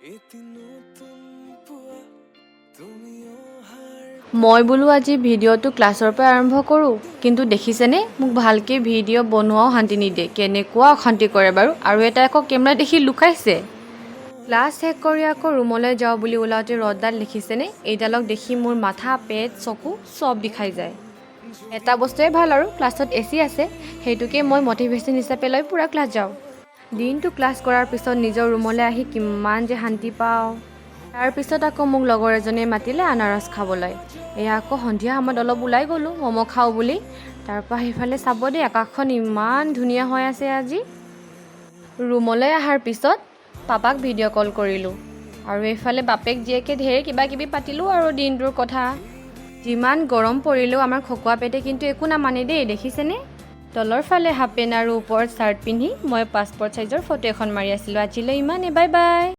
এটি নতুন পুৱা তুমি অহাৰ মই বোলো আজি ভিডিঅ'টো ক্লাছৰ পৰা আৰম্ভ কৰোঁ, কিন্তু দেখিছেনে, মোক ভালকৈ ভিডিঅ' বনোৱাও শান্তি নিদিয়ে। কেনেকুৱা অশান্তি কৰে বাৰু! আৰু এটা আকৌ কেমেৰা দেখি লুকাইছে। ক্লাছ শেষ কৰি আকৌ ৰুমলৈ যাওঁ বুলি ওলাওঁতে ৰ'দডাল দেখিছেনে? এইডালক দেখি মোৰ মাথা, পেট, চকু চব বিষাই যায়। এটা বস্তুৱে ভাল আৰু, ক্লাছত এচি আছে। সেইটোকে মই মটিভেশ্যন হিচাপে লৈ পূৰা ক্লাছ যাওঁ। দিনটো ক্লাছ কৰাৰ পিছত নিজৰ ৰুমলৈ আহি কিমান যে শান্তি পাওঁ! তাৰপিছত আকৌ মোক লগৰ এজনীয়ে মাতিলে আনাৰস খাবলৈ। এয়া আকৌ সন্ধিয়া সময়ত অলপ ওলাই গ'লোঁ ম'ম' খাওঁ বুলি। তাৰপৰা সেইফালে চাব দেই, আকাশখন ইমান ধুনীয়া হৈ আছে আজি। ৰুমলৈ অহাৰ পিছত পাপাক ভিডিঅ' কল কৰিলোঁ আৰু এইফালে বাপেক জীয়েকে ঢেৰ কিবা কিবি পাতিলোঁ আৰু দিনটোৰ কথা। যিমান গৰম পৰিলেও আমাৰ খকুৱা পেটে কিন্তু একো নামানে দেই, দেখিছেনে? তলৰ ফালে হাফ পেণ্ট আৰু ওপৰত চাৰ্ট পিন্ধি মই পাছপৰ্ট চাইজৰ ফটো এখন মাৰি আছিলোঁ। আজিলৈ ইমানেই, বাই বাই।